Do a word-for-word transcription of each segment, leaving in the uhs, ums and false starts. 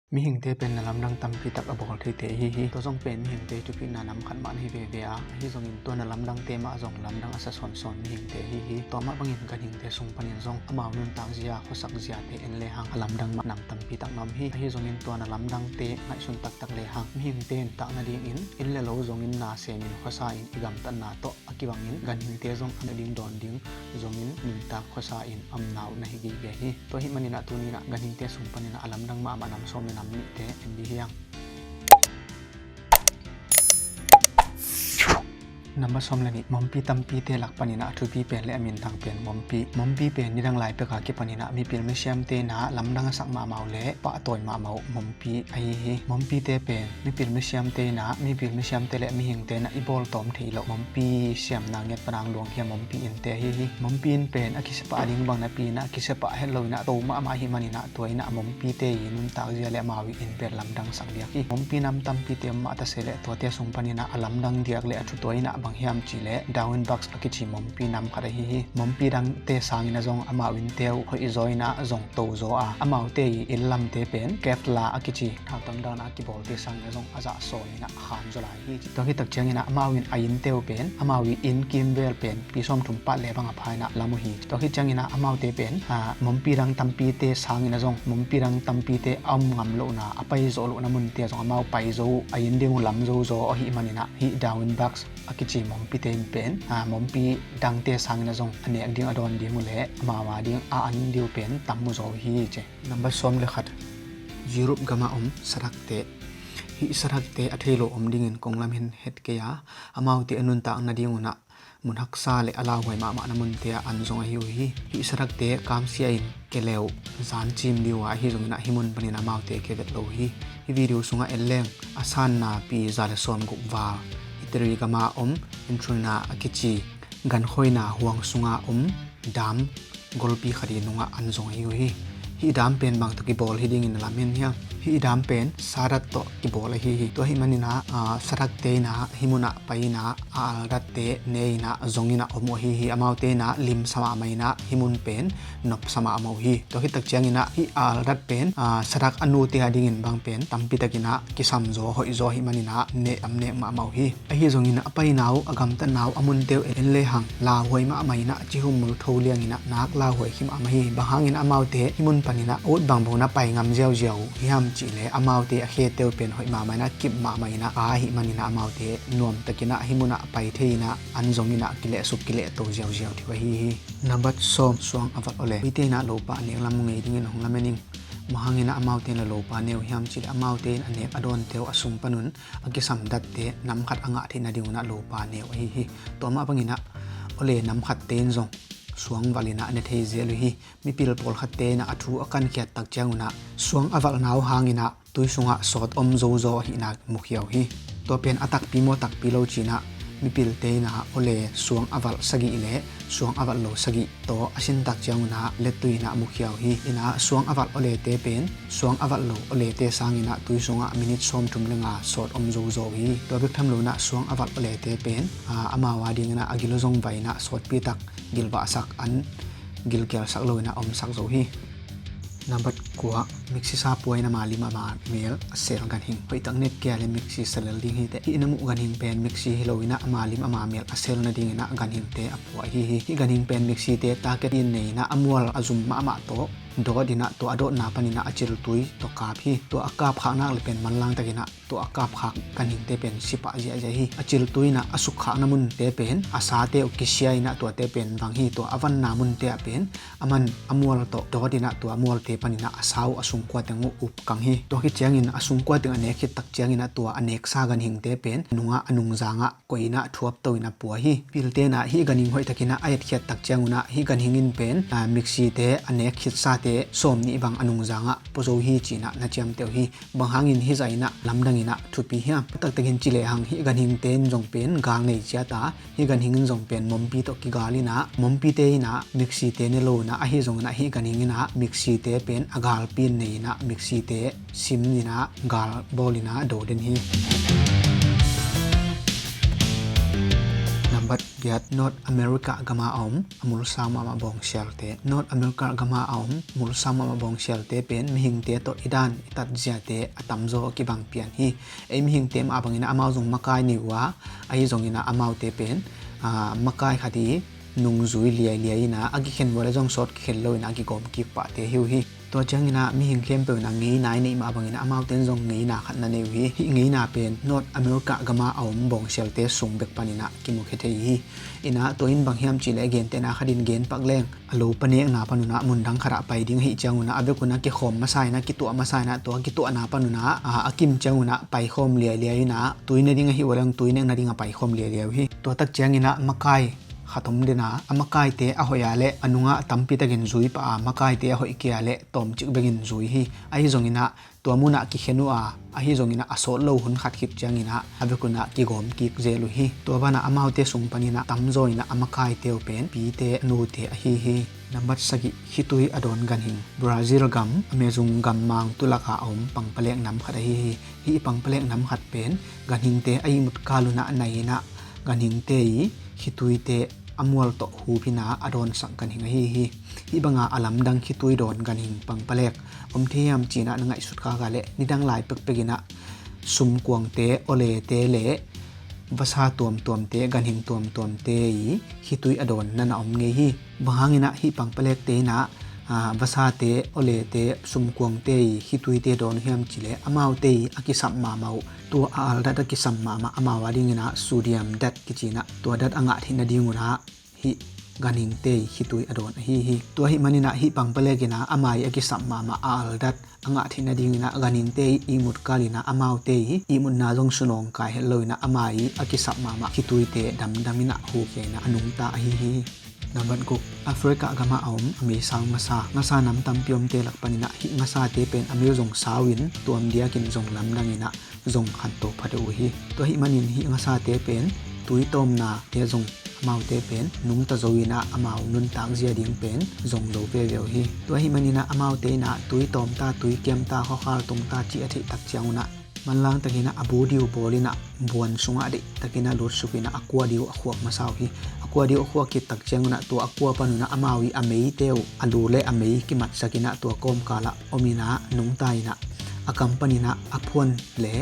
Mihingte pen na lamdang tampi tak a bawl theite ahi hi. Tua zong pen mihingte thupina nam khat mah na hi veve a, ahi zongin tua na lamdangte mah zong lamdang a sa sawnsawn mihingte ahi hi. Tua mah bangin ganhingte sung panin zong amau nuntak zia, khuasak ziate en lehang a lamdang mah nam tampi tak na om hi. Ahi zongin tua na lamdangte ngaihsun taktak lehang mihingte in tak nadingin inn le lo zongin na semin khuasa in i gamtatna tawh a kibangin ganhingte zong a na ding dawn ding zongin nuntak khuasa in a omna uh na hi gige hi. Tua ahih manin ah tuni-in ah ganhingte sung panin ah a lamdang mahmah nam sawm le nam nihte en dih hi hang. Number sawm le nih, mawmpi tampite lak panin ah a thupi pen le a minthang pen mawmpi. Mawmpi pen nidang lai pek a kipanin ah mipil misiamte in ah lamdang a sak mahmah uh le pahtawi mahmah uh mawmpi ahi hi. Mawmpite pen mipil misiamte in ah, mipil misiamte le mihingte in ah i bawl tawm theih loh mawmpi siamna ngiat pan a luang khia mawmpi innte ahi hi. Mawmpi inn pen a kisia pah a ding bang napi in ah a kisia pah het lo in ah to mahmah ahih manin ah tua in ah a mawmpite i nuntak zia le amau i inn pen lamdang sak diak hi. Mawmpi nam tampite om mah ta se leh tuate sung panin ah a lamdang diak le a thu tua in ah bang hiam cih leh Darwin Bucks a kici mawmpi nam khat ahi hi. Mawmpi dangte sangin ah zong amau innte uh hoih zaw in ah zong to zaw a, amaute i inn lamte pen kevlar a kici thautang dan a kibawlte sangin ah zong a zah sawn in ah khan zaw lai hi. Tua khit tak ciangin ah amau in a innte uh pen amau i inn kimvel pen pi sawmthum pat le bang a pha in ah lam uh hi. Tua khit ciangin ah amaute pen, ah, mawmpi dang tampite sangin ah zong mawmpi dang tampite a om ngam lohna, a pai zawh lohna munte ah zong amau pai zo uh, a inn ding uh lam zo zaw ahih manin ah hih Darwin Bucks a kici mawmpite in pen, ah, mawmpi dangte sangin ah zong a nek ding a dawn ding uh le amau a ding a an ding uh pen tam uh zaw uh hi ci. Number sawm le khat, Europe gam a om sadakte. Hih sadakte a thei lo om dingin kong lamen het kei a, amaute a nuntak nading un ah mun haksa le a lauhuai mahmahna munte ah an zong ahi uh hi. Hih sadakte kamsia in kele uh, zan cim ding uh a, ahi zongin ah hih mun panin amaute kivet lo uh hi. Hih video sungah en leng a sanna pi za le sawm guk val Italy gam a om Etruria a kici gankhawina huang sunga om dam golpi khat i nungah an zong ahi uh hi. Hih dam pen bang tawh kibawl hi dingin na lamen hiam? Hih dam pen sadak tawh kibawl ahi hi. Tua ahih manin ah, ah, sadakte in ah hih munah pai in ah a aldatte ne in ah zong in ah om uh ahi hi. Amaute in ah limsa mahmah in ah hih mun pen nopsa mahmah uh hi. Tua khit tak ciangin ah hih a aldat pen, ah, sadak a nute a dingin bang pen tampi takin ah kisam zaw, hoih zaw ahih manin ah neh tam nek mahmah uh hi. Ahi zongin a paina uh, a gamtatna uh, a munte uh en lehang lauhuai mahmah in ah, cihumul tho liangin ah nak lauhuai khia mahmah hi. Bang hangin amaute hih mun panin ah a ut bang bawh na pai ngam ziauziau uh hiam cih leh amaute a khete uh pen hoih mahmah in ah, kip mahmah in ah a ahih manin ah amaute nuamtakin ah hih munah pai thei in ah an zongin ah kilehsuk kilehto ziauziau thei uh ahi hi. Number sawm, suang a valh awle. Mite in ah lopa a nek lam uh ngei dingin hong lamen ing. Bang hangin ah amaute in ah lopa ne uh hiam cih leh amaute in a nek a dawnte uh a sung panun a kisam datte nam khat a ngah theih nadingun ah lopa ne uh ahi hi. Tua mah bangin ah awle nam khatte in zong suang valh in ah ne thei zel uh hi. Mipil pawlkhatte in ah a thu a kankhiat tak ciangun ah suang a valhna uh hangin ah tui sungah sawt om zozo ahihna mukhia uh hi. Tua pen a takpi maw takpi lo ci-in ah mipilte in ah awle suang a valh sagih le suang a valh lo sagih tawh a sin tak ciangun ah lettui in ah mukhia uh hi. In ah suang a valh awlete pen suang a valh lo awlete sangin ah tui sungah minit sawmthum le nga sawt om zozo uh hi. Tua bek tham lo in ah suang a valh awlete pen, ah, amau a dingin ah a gil uh zong vai in ah sawtpi tak gilvahsak an gilkialsak lo in ah omsak zo uh hi. Number kua, miksi sa pua in ama lim ama mel a sel ganhing. Hoihtak nek kei a le miksi sa lel ding hi teh. Hih na muh ganhing pen miksi hi lo in ah ama lim ama mel a sel nadingin ah ganhingte a pua ahi hi. Hih ganhing pen miksite target in nei in ah a mual a zum mahmah tawh dawt in ah tua a dawtna panin ah a ciltui tawh kap hi. Tua a kapkhak nak le pen manlang takin ah tua a kapkhak ganhingte pen si pah ziahziah hi. A ciltui in ah a sukkhakna munte pen a sate uh kisia in ah tuate pen vang hi. Tua a vanna munte ah pen a man a mual tawh dawt in ah tua a mualte panin ah a sa uh a sungkua teng uh up kang hi. Tua khit ciangin a sungkua teng a nek khit tak ciangin ah tua a neksa ganhingte pen a nungah a nungzangah koih in ah thuapto in ah pua hi. Pilte in ah hih ganhing hoihtakin ah a etkhiat tak ciangun ah hih ganhing in pen, ah, miksite a nek khitsate sawm nih bang a nungzangah pua zo hi ci-in ah na ciamteh uh hi. Bang hangin hih zah in ah lamdang in ah thupi hiam? A taktakin ci lehang hih ganhingte in zong pen gal nei ciat a, hih ganhing in zong pen mawmpi tawh kigal in ah mawmpite in ah miksite ne lo in ah, ahi zongin ah hih ganhing in ah miksite pen a galpi in nei in ah miksite sim in ah gal bawl in ah do den hi. Number giat, North America gama a om a mulsau mahmah bawngsialte. North America gama a om mulsau mahmah bawngsialte pen mihingte tawh i dan i tatziate a tamzaw a kibang pian hi. Ei mihingte mah bangin ah amau zong makai nei uh a, ahi zongin ah amaute pen, aa, makai khat i nungzui liailiai in ah a kikhen uh a le zong sawt kikhen lo in ah a kigawm kik pahte hi uh hi. Tua ciangin ah mihing khempeuh in ah ngeina i neih mah bangin ah amaute in zong ngeina khat na nei uh hi. Hih ngeina pen North America gama a om bawngsialte sung bek panin ah kimukhia thei hi. In ah tua in bang hiam cih leh gentehna khat in gen pak leng, a lopa nekna panun ah mundang khat ah pai ding ahih ciangun ah a vekun ah kikhawm masa in ah kituah masa in ah tua kituahna panun ah, aa, a kim ciangun ah paikhawm liailiai in ah tui ne ding ahih uh a leng tui nek nading a paikhawm liailiai uh hi. Tua tak ciangin ah makai khat om den a, a makaite a hoih a le a nungah tampitakin zui pah a, makaite a hoih kei a le tawmcik bekin zui hi. Ahi zongin ah tua munah kikhen uh a, ahi zongin ah a sawt lo hun khat khit ciangin ah a vekun ah kigawm kik zel uh hi. Tua banah amaute sung panin ah tamzaw in ah a makaite uh pen pite a nute ahi hi. Number sagih, khitui a dawn ganhing. Brazil gam a mezung gammang tulaka a om pangpalek nam khat ahi hi. Hih pangpalek nam khat pen ganhingte a ihmut kal un ah nai in ah ganhingte i khituite a mual tawh hup in ah a dawnsak ganhing ahi hi. Hih banga a lamdang khitui dawn ganhing pangpalek om thei hiam ci-in ah na ngaihsut khak a leh nidang lai pekpek in ah sumkuangte, awlete le vasa tuamtuamte, ganhing tuamtuamte i khitui a dawn na na om ngei hi. Bang hangin ah hih pangpalekte in ah, aa, vasate, awlete, sumkuangte i khituite dawn uh hiam cih leh amaute i a kisap mahmah uh, tua a aldat a kisap mahmah amau a dingin ah sodium dat kici in ah tua dat a ngah theih nadingun ah hih ganhingte i khitui a dawn ahi hi. Tua ahih manin ah hih pangpalek in ah ama i a kisap mahmah a aldat a ngah theih nadingin ah ganhingte i ihmut kal in ah amaute i ihmutna zong sunawngkai het lo in ah ama i a kisap mahmah khituite damdam in ah hukhia in ah a nungta ahi hi. Number guk, Africa gam ah a om a meisau ngasa. Ngasa nam tampi omte lak panin ah hih ngasate pen a mei zong sau in tuam diakin zong lamdang in ah zong khanto pha deuh uh hi. Tua ahih manin hih ngasate pen tui tawmnate zong amaute pen nungta zo in ah amau nuntak zia ding pen zong zo veve uh hi. Tua ahih manin ah amaute in ah tui tawm ta, tui kiam ta, khuakhal tung ta cih a theih tak ciangun ah manlang takin ah a bu diu bawl in ah buan sungah deih takin ah lutsuk in ah a kua diu a khuak masa uh hi. A kua diu a khuak khit tak ciangun ah tua a kua panun ah amau i a meite uh a lu le a mei kimatsak in ah tua kawmkal ah om in ah nungta in ah a kam panin ah a phuan le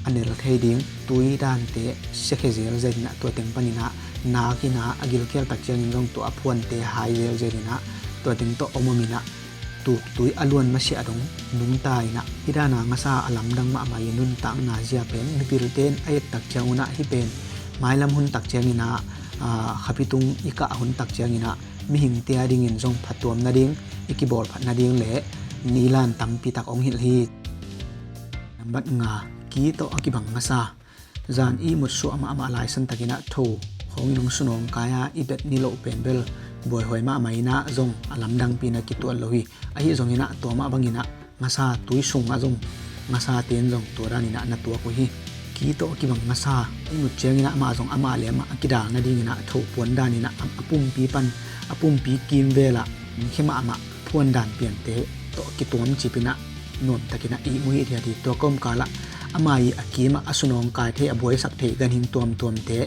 a nel thei ding tui dante siakhia zelzel in ah tua teng panin ah nak in ah a gilkial tak ciangin zong tua a phuante hai zelzel in ah tua teng tawh om om in ah tuktui a luan masiah dong nungta in ah hih dan a ngasa a lamdang mahmah i nuntakna zia pen mipilte in a et tak ciangun ah hih pen mailam hun tak ciangin ah, aa, khapi tung i kah hun tak ciangin ah mihingte a dingin zong phattuam nading, i kibawl phat nading le nilan tampi tak hong hilh hi. Number nga, ki tawh a kibang ngasa. Zan i ihmut suah mahmah laisan takin ah tho khawng in hong sunawngkai a i bet ni loh pen bel buaihuai mahmah in ah zong a lamdangpi in ah kituat lo hi. Ahi zongin ah tua mah bangin ah ngasa tui sungah zong ngasa ten zong tua danin ah na tuak uh hi. Ki tawh a kibang ngasa i ihmut ciangin ah amah zong amah le amah a kidal nadingin ah tho puan danin ah a pumpi pan a pumpi kimvel ah khe mahmah phuan dan piante tawh kituam cip in ah nuamtakin ah ihmu hithiat hi. Tua kawmkal ah ama i a kim ah a sunawngkai thei a buaisak thei ganhing tuamtuamte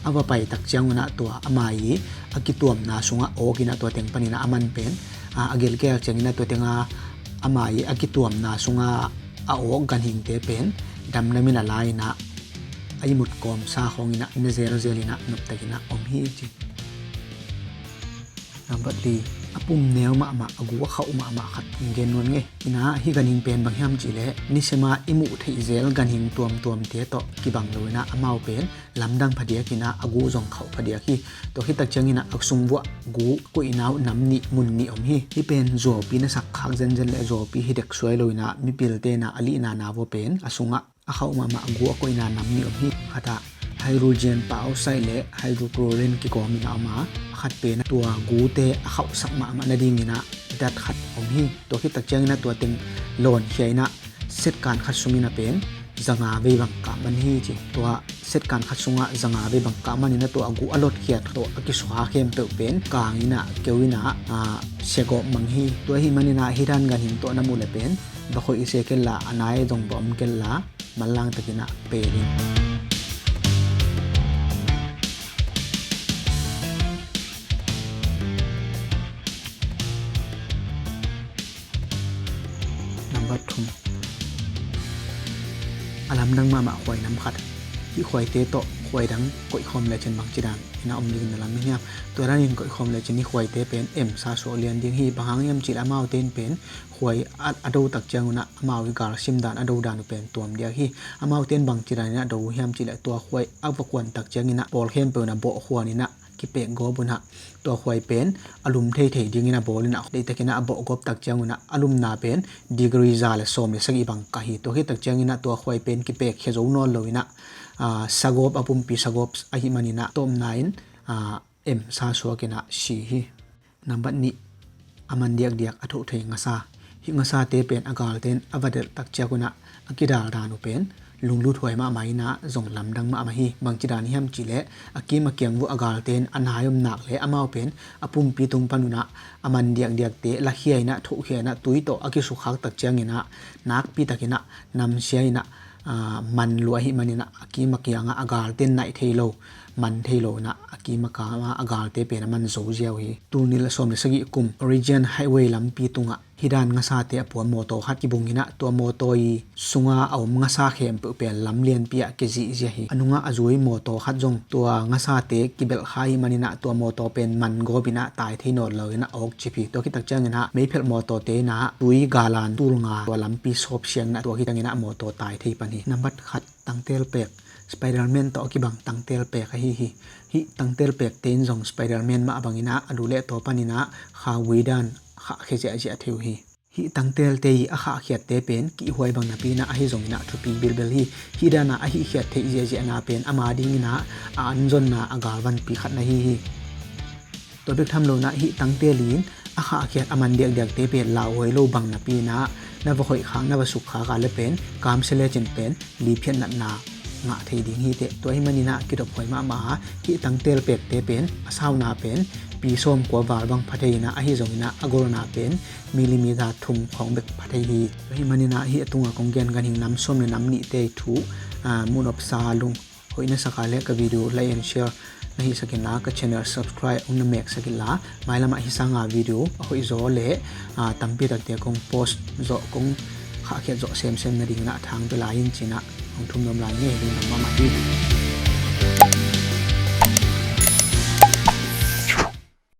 a va pai tak ciangun ah tua ama i a kituamna sungah awk in ah tua teng panin ah a man pen, aa, a gelkel ciangin ah tua teng a ama i a kituamna sungah a awk ganhingte pen damdam in a la in ah a ihmut kawmsa khawng in ah na zelzel in ah noptakin ah om hi ci. Number li, a pum neu mahmah a gu a khauh mahmah khat hong gen nuam ing. In ah hih ganhing pen bang hiam cih leh nisem a i muh theih zel ganhing tuamtuamte tawh kibang lo in ah amau pen lamdang phadiak in ah a gu zong khauh phadiak hi. Tua khit tak ciangin ah a sung vuah gu koihna uh nam nih mun nih om hi. Hih pen zuaupi na sak khak zenzen le zuaupi hi dek suai lo in ah mipilte in ah a lihna na vua pen a sungah a khauh mahmah a gu a koihna nam nih om hi. Khat ah hydrogen peroxide le hydrochlorine kigawm in ah om a, a khat pen tua gute a khauhsak mahmah nadingin ah dat khat om hi. Tua khit tak ciangin ah tua teng lawnkhia in ah setkan khat sungin ah pen zanga vei bang kah man hi ci. Tua setkan khat sungah zanga vei bang kah man in ah tua a gu a lotkhiat tawh a kisukha khempeuh pen kang in ah keu in ah, aa, siagawp mang hi. Tua ahih manin ah hih dan ganhing tawh na muh le pen va khoih i se kei la, a nai zong va om kei la, manlang takin ah pel in. a lamdang mahmah khuai nam khat. Hih khuaite tawh khuai dang koihkhawm lecin bangci dan in a om dingin na lam in hiam? Tua danin koihkhawm lecin hih khuaite pen M sa suak lian ding hi. Bang hang hiam cihleh amaute in pen khuai a, a do tak ciangun ah amau i gal sim dan a do dan uh pen tuam diak hi. Amaute in bangci dan in a do uh hiam cihleh tua khuai a va kuan tak ciangin ah pawl khempeuh in a bawh khuan in ah kipek gawp un ah tua khuai pen a lum theithei dingin a bawl in ah deihtakin ah a bawh gawp tak ciangun ah a lumna pen degree za le sawm le sagih bang kah hi. Tua khit tak ciangin ah tua khuai pen kipek khia zo nawn lo in ah, ah, sagawp a pumpi sagawp ahih manin ah tawpna in, ah, M sa suak in ah si hi. Nambat nih, a man diakdiak a thoh thei ngasa. Hih ngasate pen a galte in a va delh tak ciangun ah a kidal dan uh pen lunglut huai mahmah in ah zong lamdang mahmah hi. Bangci dan hiam cihleh a kim a kiang vuah a galte in a nai om nak le amau pen a pumpi tung pan un ah a man diakdiakte lakhia in ah thohkhia in ah tui tawh a kisukhak tak ciangin ah nakpi takin ah namsia in ah, ah, man lua ahih manin ah a kim a kiang ah a galte in naih thei lo, man thei lo in ah a kim a kiang ah a galte pen a man zo ziau hi. Tul nih le sawm le sagih kum Region Highway lampi tungah hih dan ngasate a puam mawtaw khat kibung in ah tua mawtaw i sunga a om ngasa khempeuh pen lam lianpi ah kizihziah hi. A nungah a zui mawtaw khat zong tua ngasate kibelh kha ahih manin ah tua mawtaw pen man gawp in ah tai thei nawn lo in ah a awk cip hi. Tua khit tak ciangin ah meiphelh mawtawte in ah tui galan tul nga tua lampi sawp siang in ah tua khit ciangin ah mawtaw tai thei pan hi. Nambat khat, tangtel pek. Spiderman tawh a kibang tangtel pek ahi hi. Hih tangtel pekte in zong Spiderman mah bangin ah a lu le a taw panin ah khauvui dan khahkhia ziahziah thei uh hi. Hih tangtelte i a khahkhiatte pen kihhuai bang napi in ah ahi zongin ah thupi bilbel hi. Hih dan ah a hihkhiat theih ziahziahna pen ama dingin ah a anzonna a galvanpi khat na hi hi. Tua bek tham lo in ah hih tangtel in a khahkhiat a man diakdiakte pen lauhuai lo bang napi in ah na va khoih khak na va suk khak a le pen kamsia lecin pen liphiat natna ngah thei ding hi teh. Tua ahih manin ah kidop huai mahmah a, hih tangtel pekte pen a sauna pen pi sawmkua val bang pha thei in ah ahi zongin ah a golna pen millimeter thum khawng bek pha thei hi. Tua ahih manin ah hih a tunga kong gen ganhing nam sawm le nam nihte thu, ah, munopsa lung hoih na sak a le ka video like and share na hihsak inla ka channel subscribe hong na meksak inla mailamah hih sanga video a hoih zaw le, ah, tampi takte kong post zawh kong khahkhiat zawh semsem nadingin ah thang pia lai in ci-in ah hong thum nuam lai ing. Lungdam mahmah hi.